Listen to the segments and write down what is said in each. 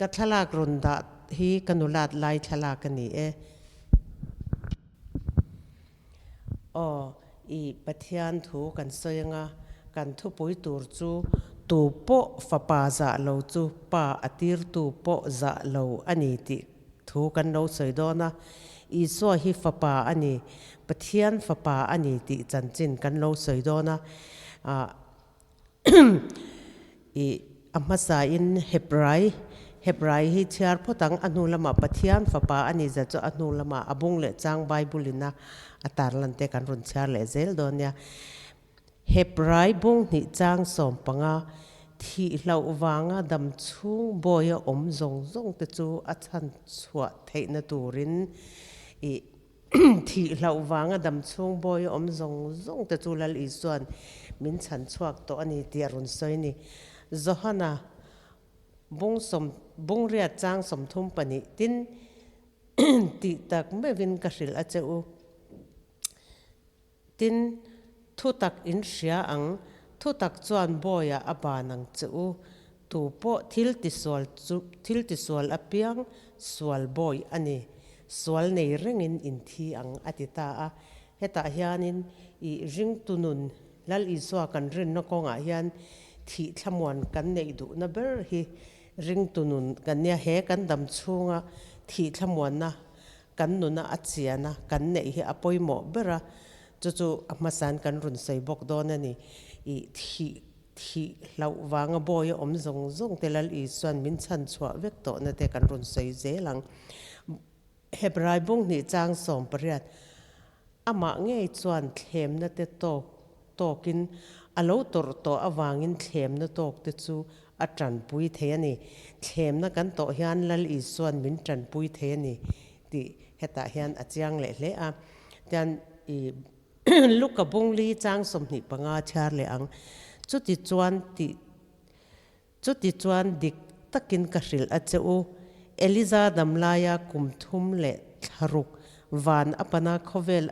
Ka thlalak rawn dah hi ka nulat lai thlalak a ni e. Aw, i Pathian thu kan sawi anga kan thupui tur chu tu pawh fapa zah lo chu pa a tirtu pawh zah lo a ni tih thu kan lo sawi dawn a. Isua hi fapa a ni, Pathian fapa a ni tih chanchin kan lo sawi dawn a. I a hmasain Hebrai, Hebrai hi chhiar phawt ang, a hnu lamah Pathian Fapa a nih zat chu a hnu lamah a bung leh chang Bible in a a tarlan te kan rawn chhiar leh zel dawn nia. Hebrai bung hnih chang 15, Thih hlauh vanga dam chhung bawi a awm zawng zawng te chu a chhan chhuah theihna turin i Thih hlauh vanga dam chhung bawi a awm zawng zawng te chu Lal Isua'n min chhan chhuak tawh a ni tih a rawn sawi a ni. Johana bung sawm bung riat chang 32 tin tih tak meuhin ka hrilh a che u. Tin, thutak in hria ang, thutak chuan bawiah a ban ang che u. Tu pawh thil tisual chu thil tisual apiang sual bawi a ni. Sual nei rengin in thi ang a ti ta a. Hetah hianin i ringtu nun Lal Isua kan rinna kawngah hian thih thlamuan kan neih duhna ber hi ringtu nun kan nia. He kan dam chhunga thih thlamuanna Kan nuna a chian a, kan neih hi a pawimawh ber a, chu chu a hmasain kan rawn sawi bawk dawn a ni. I thih thih hlauh vanga bawi a awm zawng zawng te Lal Isua'n min chhan chhuah vek tawhna te kan rawn sawi zel ang. Hebrai bung hnih chang 18, Amah ngei chuan thlemna te tawk tawkin a lo tawrh tawh avangin thlemna tawk te chu a tanpui thei a ni. Thlemna kan tawh hian Lal Isua'n min tanpui thei a ni tih hetah hian a chiang leh hle a. Tian i Luka bungli chang 25 chhiar leh ang. Chuti chuan tih Chuti chuan dik takin ka hrilh a che u, Eliza damlaia kum thum leh thlaruk van a pana khawvel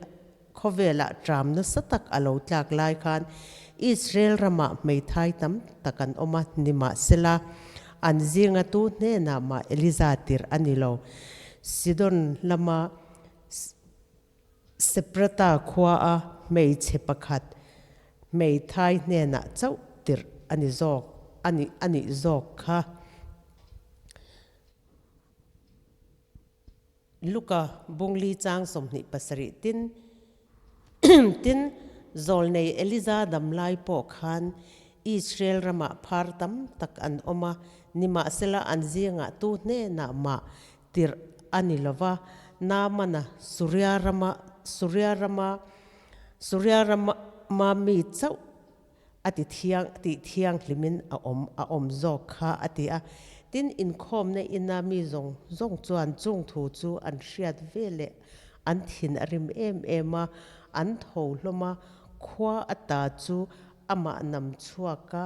khawvelah ṭam nasa tak a lo tlak lai khan Israel ramah hmeithai tam tak an awm a, nimahsela an zinga tu hnenah mah Eliza tirh a ni lo. Sidon lama Seprata khua a hmeichhe pakhat hmeithai hnenah chauh tirh a ni zawk a nih a nih zawk kha. Luka bungli chang 27 tin tin zawlnei Eliza damlai pawh khan Israel ramah phar tam tak an awm a, nimahsela an zingah tu hnenah mah tirh a ni lo va, Naamana Suria rama Suria rama Suria rama mi chauh a ti thiang tih thianghlimin a awm a awm zawk kha a ti a. Tin, inkhawmna ina mi zawng zawng chuan chung thu chu an hriat ve leh an thin a rim em em a, an tho hlawm a, khua ata chu amah nam chhuak a,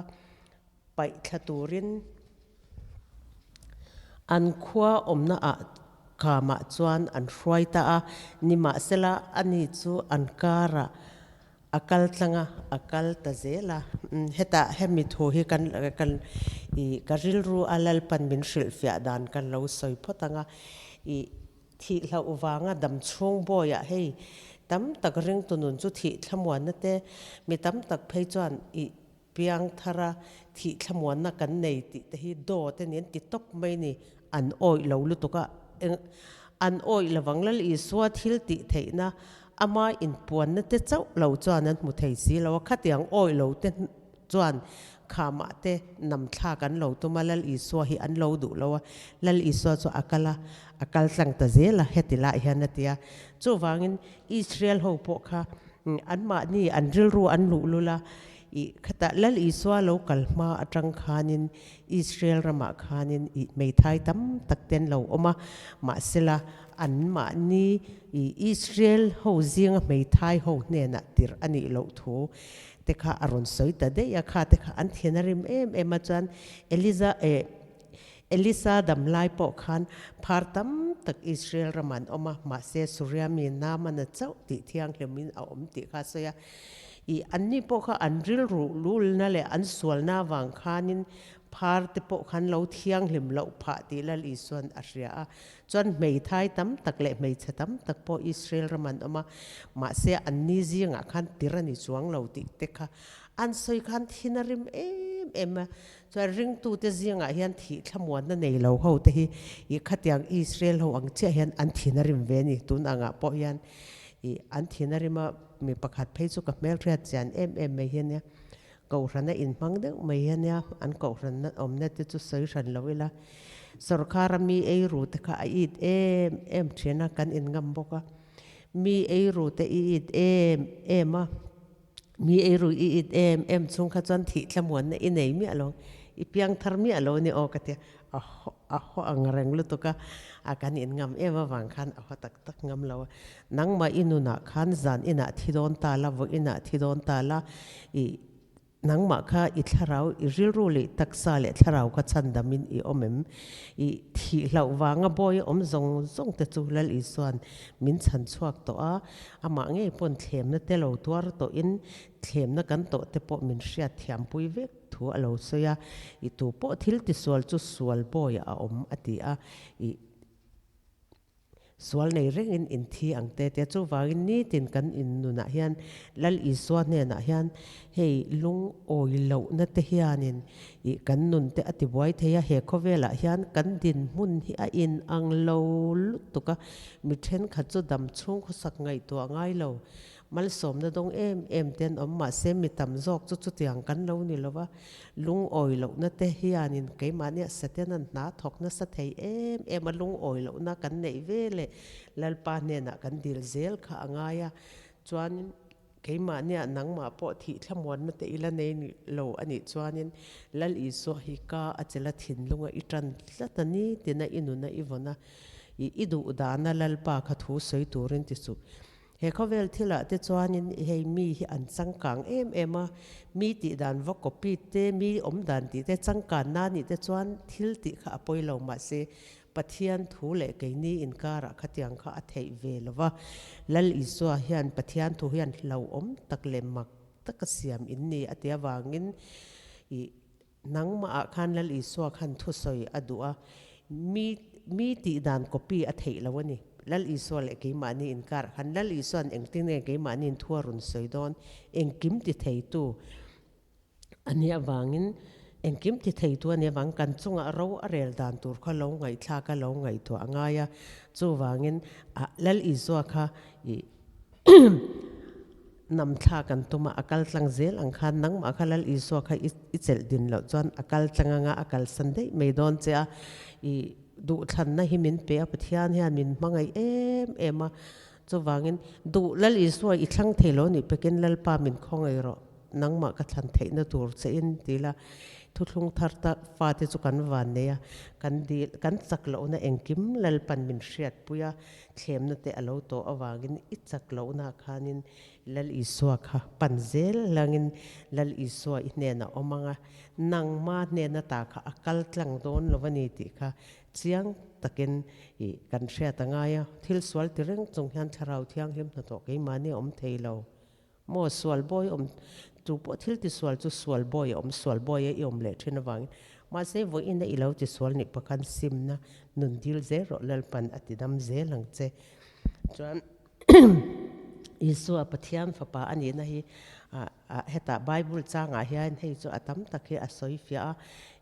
paih thla turin an khua awmna ah kamah chuan an hruai ta a, nimahsela ani chu an karah a kal tlang a, a kal ta zel a. Hetah hemi thu hi kan kan i ka rilru a Lalpan min hrilhfiah dan kan lo sawi phawt ang a, i thih hlauh vanga dam chhung bawiah hei tam tak ringtu nun chu thih thlamuanna te mi tam tak phei chuan i Piang thara thih thlamuanna kan nei tih te hi dawt a ni an ti tawp mai ni. An awih lo lutuk a, eng an awih lovang Lal Isua thil tih theihna ama inpuanna te chauh lo chuan an hmu thei si lo a, khatiang awih lo te chuan khamah te nam thlak an lo tum a, Lal Isua hi an lo duh lo a, Lal Isua chu a kal a, a kal tlang ta zel a, heti lai hian a ti a. Chuvangin Israel ho pawh kha anmahni an rilru an luh lul a, I khatah Lal Isua lo kal hma atang khanin Israel ramah khanin i hmeithai tam tak ten lo awm a, mahsela anmahni i Israel ho zinga hmeithai ho hnenah tirh a nih loh thu te kha a rawn sawi ta daih a, kha te kha an thian a rim em em a, chuan Eliza eh Elisa dam lai pawh khan phar tam tak Israel ramah an awm a, mahse Suria mi Naamana chauh tih thianghlimin a awm tih kha a sawi a. I anni pawh kha an rilru lulna leh an sualna avang khanin Phar te pawh khan lo thianghlim loh phah tih Lal Isuan a hria a. Chuan hmeithai tam tak leh hmeichhe tam tak pawh Israel ram an awm a, mahse anni zingah khan tir a ni chuang lo tih te kha an sawi khan thin a rim em em a. Chuan ringtute zingah hian thih thlamuanna nei lo ho te hi ih khatiang Israel ho ang chiah hian an thin a rim ve a ni. Tun angah pawh hian ih an thin a rim a, mi pakhat phei chu ka hmelhriat chian em em mai hi a nia. Kohhrana inhmang deuh mai hi a nia, an kohhranna awmna te chu sawi hran lo ila, sorkara mi ei ru te kha a it em em thin a, kan inngam bawk a. Mi ei ru te i it em em a, mi ei ru i it em em chhung kha chuan thih thlamuanna i nei miah lo, i piang thar miah lo a ni aw ka ti a, a haw a haw ang reng lutuk a, a kan inngam em avang khan a haw tak tak ngam lo a. Nangmah i nunah khan zan inah thi dawn ta la, vawi inah thi dawn ta la, i nangmah kha i thlarau, i rilru leh taksa leh thlarau kha chhandamin i awm em? I thih hlauh vanga bawi a awm zawng zawng te chu Lal Isua'n min chhan chhuak tawh a, amah ngei pawn thlemna te lo tuar tawhin thlemna kan tawh te pawh min hriat thiampui vek thu a lo sawi a, i tu pawh thil tisual chu sual bawi a awm a ti a, i. Sual nei rengin inthi ang te tia chuvangin nitin kan innunah hian Lal Isua hnenah hian hei lungawi lohna te hianin ih kan nun te a tibuai thei a, he khawvelah hian kan dinhmun hi a inang lo lutuk a, mi thenkhat chu dam chhung khawsak ngaihtuah ngai lo. Malsawmna dawng em em te an awm mahse mi tam zawk chu chutiang kan lo ni lo va, lungawi lohna te hianin keimahnia Satan-a'n hna thawk nasa thei em em a lungawi lohna kan neih ve leh Lalpa hnenah kan dil zel kha a ngai a, chuanin keimahnia nangmah pawh thih thlamuanna te ila nei lo a nih chuanin Lal Isua hi ka a chela thinlunga i tan tlat a ni tina i nuna i vawn a, i duh dana Lalpa kha thu sawi turin ti suh. He khawvel thilah te chuanin hei mi hi an changkang em em a, mi tih dan va copy te, mi awm dan tih te changkan na nih te chuan thil tih kha a pawi lo mahse Pathian thu leh keini inkarah khatiang kha a theih ve lo va, Lal Isua hian Pathian thu hian hlauhawm tak leh mak taka siam in ni a ti avangin ih Nangmahah khan Lal Isua khan thusawi a duh a, mi mi tih dan copy a theih lo a ni. Lal Isua leh keimahni inkar khan Lal Isua'n engtin nge keimahniin thu a rawn sawi dawn, engkim ti theitu a nih avangin, engkim ti theitu a nih avangin kan chungah ro a rel dan tur kha lo ngaihthlak a, lo ngaihtuah a ngai a. Chuvangin Lal Isua kha ih Hnam thla kan tum a, a kal tlang zel ang khan nangmah kha Lal Isua kha i chelh din loh chuan a kal tlang anga a kalsan daih mai dawn che a, i duhthlanna hi min pe a, Pathian hian min hmangaih em em a, chuvangin duh Lal Isua i thlang thei lo nih pekin Lalpa min khawngaih rawh, nangmah ka thlan theihna tur che in ti la, thuthlung thar ta fate chu kan van nei a, kan dil kan chak lohna engkim Lalpan min hriatpui a, Thlemna te a lo tawh avangin i chak lohna khanin Lal Isua kha pan zel langin Lal Isua i hnenah awm ang a, nangma hnena ta kha a kal tlang dawn lo a ni tih kha chiang takin i kan hriat a ngai a. Thil sual ti reng chung hian Thlarau Thianghlim hnathawh keimahni a awm thei lo. Maw sual bawi awm tu pawh thil tisual chu sual bawi a awm, sual bawi a i awm leh thin avangin mahse vawiin a i lo tisual nih pakhan simna nun dil zel rawh Lalpan a ti dam zel ang che. Chuan Isua Pathian fapa a nihna hi hetah Bible changah hian hei chu a tam tak hi a sawi fiah a,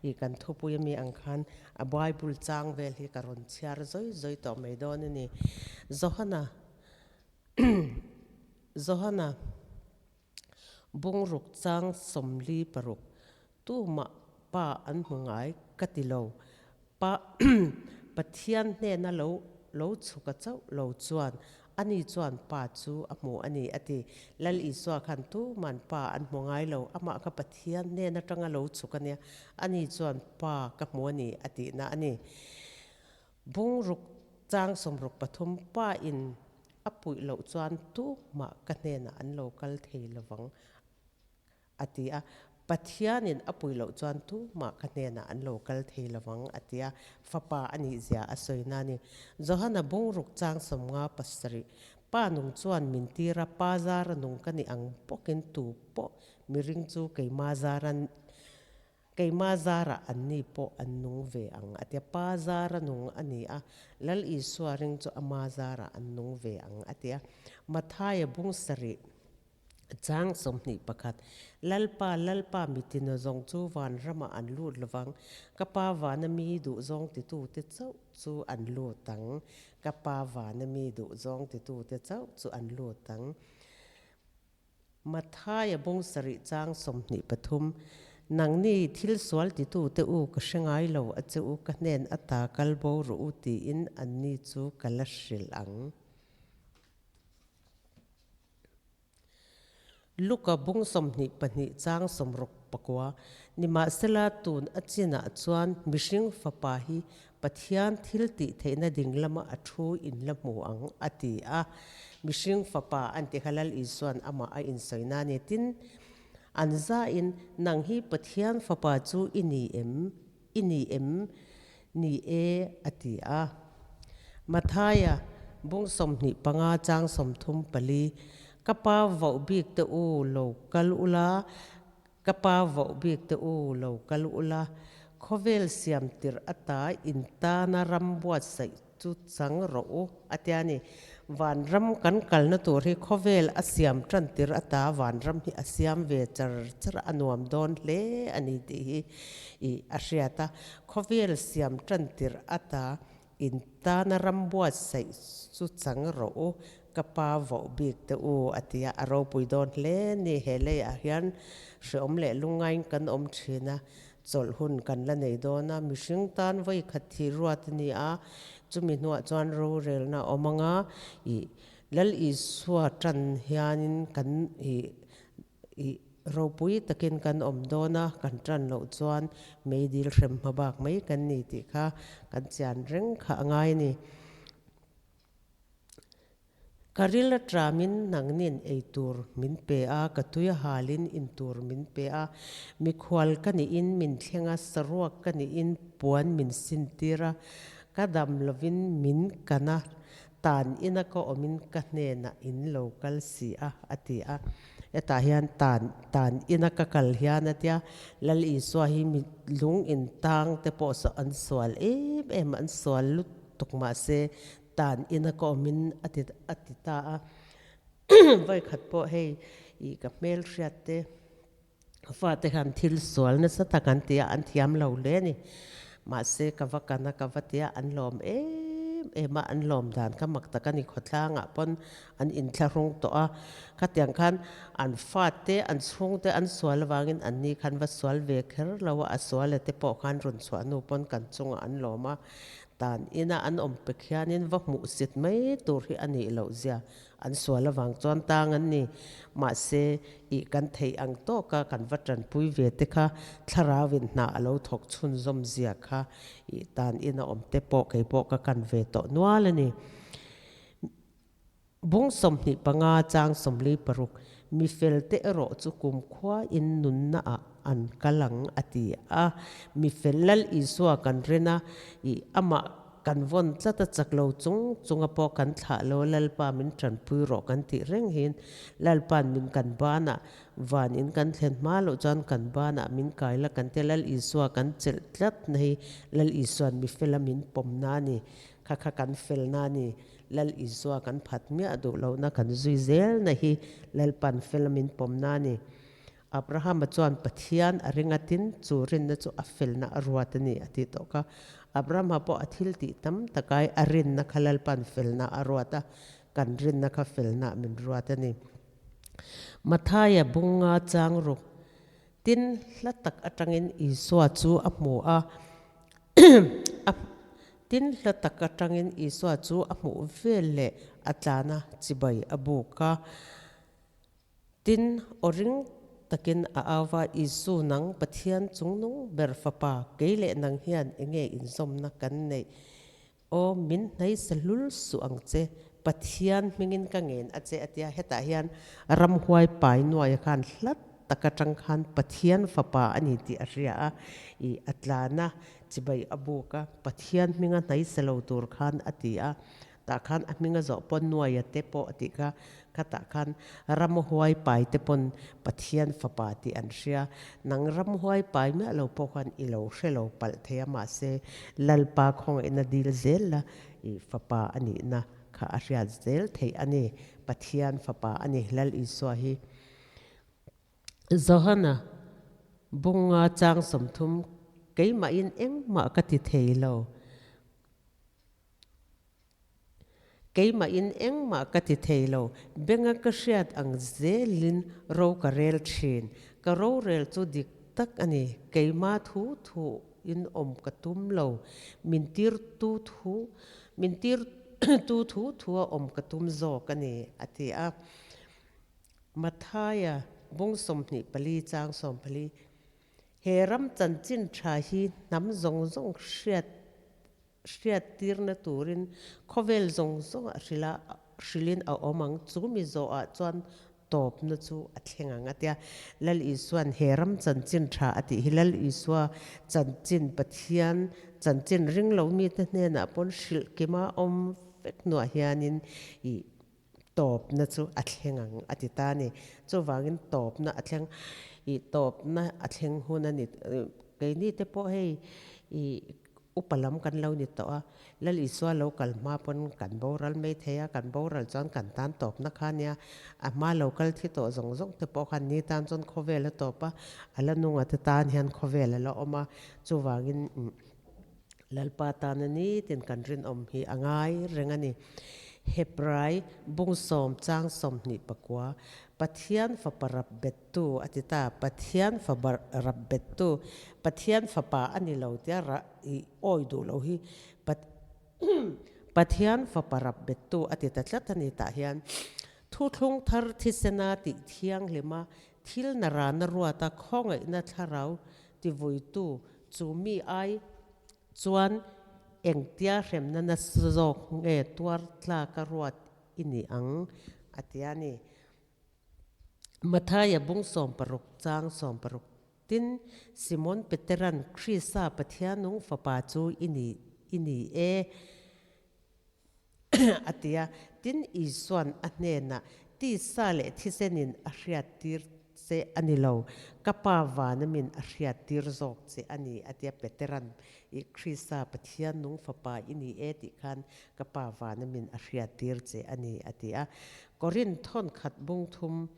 i kan thupui ami ang khan a Bible chang vel hi ka rawn chhiar zawi zawi tawh mai dawn a ni. Johana Johana bungruk chang 46, Tumah pa an hmu ngai ka ti lo. Pa Pathian hnena lo lo chhuk a chauh lo chuan ani chuan pa chu a hmu a ni a ti. Lal Isua khan tuman pa an hmu ngai lo, amah kha Pathian hnen atanga lo chhuk a nia, ani chuan pa ka hmu a ni a tihna a ni. Bungruk chang 63 pa in a puih loh chuan tumah ka hnenah an lo kal thei lovang a ti a, Pathianin a puih loh chuan tumah ka hnenah an lo kal thei lovang a ti a, fapa a nih zia a sawi na a ni. Johana bungruk chang 57 Pa nung chuan min tir a, pa zara nung ka nih ang bawkin tu pawh miring chu keima zara. Keima zarah anni pawh an nung ve ang a ti a. Pa zara nung a ni a, Lal Isua ring chu ama zarah an nung ve ang a ti a. Mathaia bung sarih chang 21, Lalpa, Lalpa mitina zawng chu van ramah an lut lovang, ka Pa vana mi duhzawng titute chauh chu an lut ang, ka Pa vana mi duhzawng titute chauh chu an lut ang. Mathaia bung sarih chang 23, Nangni thil sual titute u ka hre ngai lo a che u, ka hnen ata kal bo rawh u tiin anni chu ka la hrilh ang. Luka bung 22 chang 69, Nimahsela tun a chinah chuan mihring fapa hi Pathian thil tih theihna ding lama a thu in la hmu ang, a ti a. Mihring Fapa an ti kha Lal Isua'n amah a insawi na ni. Tin, an zain, Nang hi Pathian Fapa chu i ni em? I ni em? Ni e, a ti a. Mathaia, bung 25 chang 34, Ka pa voh bik te u lo kal ula, Ka pa voh bik te u lo kal ula, khawvel siam tirh ata in tana ram buatsaih chu chang rawh u, a tia ni. Vanram kan kalna tur hi khawvel a siam tan tirh ata vanram hi a siam ve char char a nuam dawn hle a ni tih hi i a hriat a. Khawvel siam tan tirh ata In tana ram buatsaih chu chang rawh u, ka pa voh bik te u, a ti a. A ropui dawn hle ni. He leiah hian hreawm leh lungngaiin kan awm thin a, chawlh hun kan la nei dawn a. Mihring tan vawi khat thih ruat a ni a, chumi hnuah chuan rorelna a awm ang a, ih Lal Isua tan hianin kan ih Ih, ropui takin kan awm dawn a, kan tan loh chuan meidil hrem hma bak mai kan ni tih kha kan chian reng kha a ngai a ni. Ka ril aṭamin nangnin ei tur min pe a, ka tui a halin in tur min pe a, mikhual ka nihin min thleng a, saruak ka nihin puan min sintir a, ka dam lovin min kan a, Tan ina ka awmin ka hnenah in lo kal si a, a ti a. Hetah hian tan, tan ina ka kal hian a tia, Lal Isua hi mi lung in tang te pawh saw an sual em em a, an sual lutuk mahse tan ina ka awmin a ti, a ti ta a. Vawikhat pawh hei ih ka hmelhriat te fate khan thil sual nasa tak an ti a, an thiam lo hle a ni. Mahse ka va kan a, ka va ti a, an lawm em em a, an lawm dan kha mak tak a ni. Khawtlangah pawn an inthlahrung tawh a, khatiang khan an fate, an chhungte an sual avangin anni khan va sual ve kher lo a, a suala te pawh khan rawn chhuah hnu pawn kan chungah an lawm a, tan ina an awm pek hianin va hmuhsit mai tur hi a nih loh zia An sual avang chuan tang an ni. Mahse, ih kan theih ang tawka kan va tanpui ve te kha thlarauin hna a lo thawk chhunzawm zia kha ih tan in a awm te pawh kei pawh ka kan ve tawh nual a ni. Bung 25 chang 46, Mi fel te erawh chu kumkhua in nunna ah an kal ang a ti a. Mi fel Lal Isua kan ren a, ih amah Kan vawn tlat a chak lo chung chunga pawh kan thlah lo, Lalpa min tanpui rawh kan tih reng hian Lalpa'n min kan banah van in kan thlen hma loh chuan kan banah min kai la kan tia Lal Isua kan chelh tlat na hi Lal Isua'n mi fela min pawmna a ni, kha kha kan felna a ni, Lal Isua kan phat miah duh lohna kan zui zel na hi Lalpa'n fela min pawmna a ni. Abrahama chuan Pathian a ring a, tin, chu rinna chu a felna a ruat a ni, a ti tawh kha. Abrahama pawh a thil tih tam takai a rinna kha Lalpa'n felna a ruat a, kan rinna kha felna min ruat a ni. Mathaia bunga chang ruk, Tin, hla tak atangin Isua chu a hmu a, a Tin, hla tak atangin Isua chu a hmuh vel leh a tlana chibai a buk a. Tin, aw ring takin a au va, Isu, nang Pathian chungnung ber Fapa, kei leh nang hian enge inzawmna kan neih? Aw, min hnaisa hlul suh ang che, Pathian hmingin ka ngen a che, a ti a. Hetah hian ramhuai pai nuaia khan hlat tak atang khan Pathian Fapa a ni tih a hria a, ih, a tlan a, chibai a buk a, Pathian hminga hnaisa lo tur khan a ti a. Tah khan a hminga zawh pawn Nuaia te pawh a tih kha, khatah khan ramhuai pai te pawn Pathian fapa tih an hria. Nang ramhuai pai miah lo pawh khan i lo hre lo palh thei a, mahse Lalpa khawngaihna dil zel la i fapa a nihna kha a hriat zel theih a ni. Pathian fapa a ni Lal Isua hi. Johana bunga chang 30, Keimahin engmah ka ti thei lo. Keimahin engmah ka ti thei lo, benga ka hriat ang zelin ro ka rel thin. Ka rorel chu dik tak a ni, keimah thu thu in awm ka tum lo, min tirtu thu, min tirtu thu thua awm ka tum zawk a ni, a ti a. Mathaia bung 24 chang 14. He ram chanchin tha hi hnam zawng zawng hriat hriattirna turin khawvel zawng zawngah hrila hrilhin a awm ang. Chu mi zawhah chuan tawpna chu a thleng ang a tia. Lal Isua'n he ram chanchin tha a tih hi Lal Isua chanchin Pathian chanchin ring lo mite hnenah pawn hrilh kima awm vek hnuah hianin ih tawpna chu a thleng ang a ti ta a ni. Chuvangin tawpna a thleng, ih tawpna a thleng hun a ni. Keini te pawh hei ih upa lam kan lo ni tawh a, Lal Isua lo kal hma pawn kan boral mai thei a, kan boral chuan kan tan tawpna kha a nia. A hma lo kal thi tawh zawng zawng te pawh khan ni tan chuan khawvel a tawp a, a la nunga te tan hian khawvel a la awm a. Chuvangin Lalpa tana nitin kan rinawm hi a ngai reng a ni. Hebrai bung sawm chang 29, Pathian fapa rap bettu a ti ta, Pathian fapa rap bettu, Pathian fapa a ni lo tia rah i awi duh lo hi Pathian fapa rap bettu a ti ta tlat a ni tah hian thuthlung thar thisena tih thianghlima thil na rana ruata khawngaihna thlarau tivuitu Chu mi ai chuan engtia hremna nasa zawk nge tuar tlaka ruat i ni ang? a ti a ni. Mathaia bung 60 chang 60 Tin, Simon Petera'n Krista Pathian nung Fapa chu i ni i ni e, a ti a. Tin, Isua'n a hnenah, Tisa leh thisenin a hriattir che a ni lo, ka Pa vana min a hriattir zawk che a ni, a ti a. Petera'n, I Krista Pathian nung Fapa i ni e tih khan ka Pa vana min a hriattir che a ni, a ti a. Korinth thawnkhat bung thum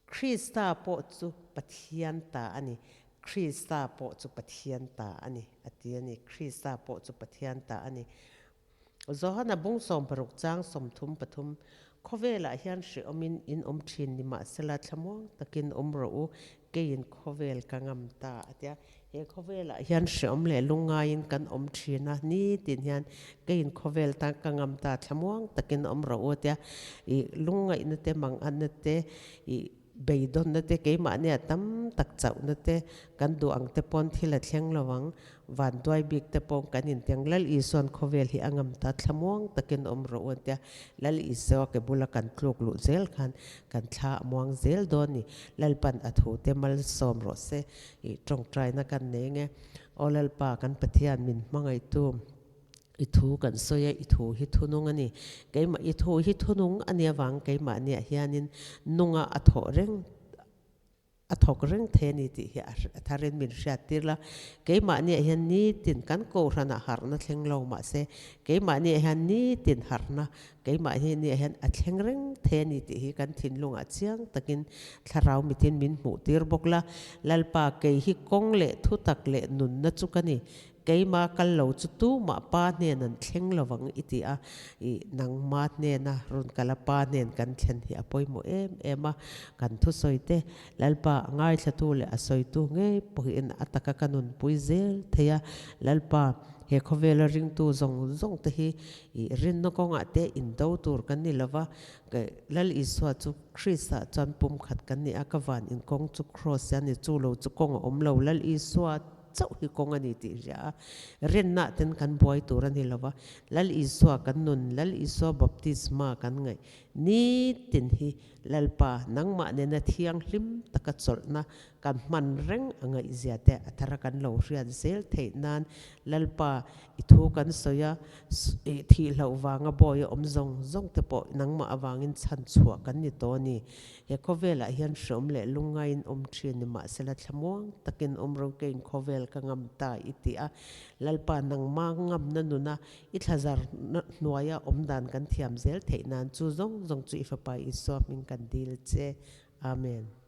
Krista pawh chu Pathian ta a ni, Krista pawh chu Pathian ta a ni, a ti a ni. Krista pawh chu Pathian ta a ni. Johana bung 60 chang 33, Khawvelah hian hrehawmin in awm thin ni mahsela thlamuang takin awm rawh u, keiin khawvel ka ngam ta, a ti a. He khawvelah hian hrehawm leh lungngaiin kan awm thin a, nitin hian keiin khawvel tan ka ngam ta, thlamuang takin awm rawh u tia i lungngaihna te, manganna te, i beidawnna te, keimahnia tam tak chauhna te, kan duh ang te pawn thil a thleng lo ang, vanduai bik te pawh kan intiang Lal Isua'n khawvel hi a ngam ta, thlamuang takin awm rawh u tia Lal Isua ke bula kan tluk luh zel khan kan thla a muang zel dawn ni. Lalpan a thu te malsawm rawh se. I tawngtaina kan nei nge. Aw Lalpa, kan Pathian min hmangaihtu, i thu kan sawi a, i thu hi thunung a ni. Keimah, i thu hi thunung a nih avang keimahniah hianin nunga a thawh reng, a thawk reng thei a ni tih hi a tharin min hriattir la. Keimahniah hian nitin kan kohhranah harhna thleng lo mahse, keimahniah hian nitin harhna Keimahni hian a thleng reng thei a ni tih hi kan thinlungah chiang takin thlarau mitin min hmuhtir bawk la. Lalpa, kei hi kawng leh thutak leh nunna chu ka ni. Keima kal lo chu tumah Pa hnen an thleng lovang i ti a. I nangma hnena rawn kal a Pa hnen kan thlen hi a pawimawh em em a. Kan thusawi te Lalpa a ngaithlatu leh a sawitu ngei pawhin a taka ka nunpui zel thei a. Lalpa, he khawvela ringtu zawng zawng te hi I rinna kawngah te indo tur kan ni lova, Lal Isua chu Kristah chuan pumkhat kan ni a, ka van in kawng chu Kraws a ni, chu lo chu kawng a awm lo, Lal Isua chauh hi kawng a ni tih hria a, rinna ten kan buai tur a ni lova, Lal Isua kan nun, Lal Isua baptisma kan ngaih nitin hi Lalpa nangmah nena thianghlim taka chawlhna kan. Kan hman reng a ngaihzia te a thara kan lo hriat zel theih nan Lalpa i thu kan sawi a, i thih hloh vanga bawi a awm zawng zawng te pawh nangmah avangin chhan chhuah kan ni tawh a ni. He khawvelah hian hreawm leh lungngaiin awm thin ni mahsela thlamuang takin awm rawh keiin khawvel ka ngam ta i ti a, Lalpa nangmah ngamna nuna i thlazar hnuaia awm dan kan thiam zel theih nan chu zawng zawng chu i Fapa Isua hming kan dil che. Amen.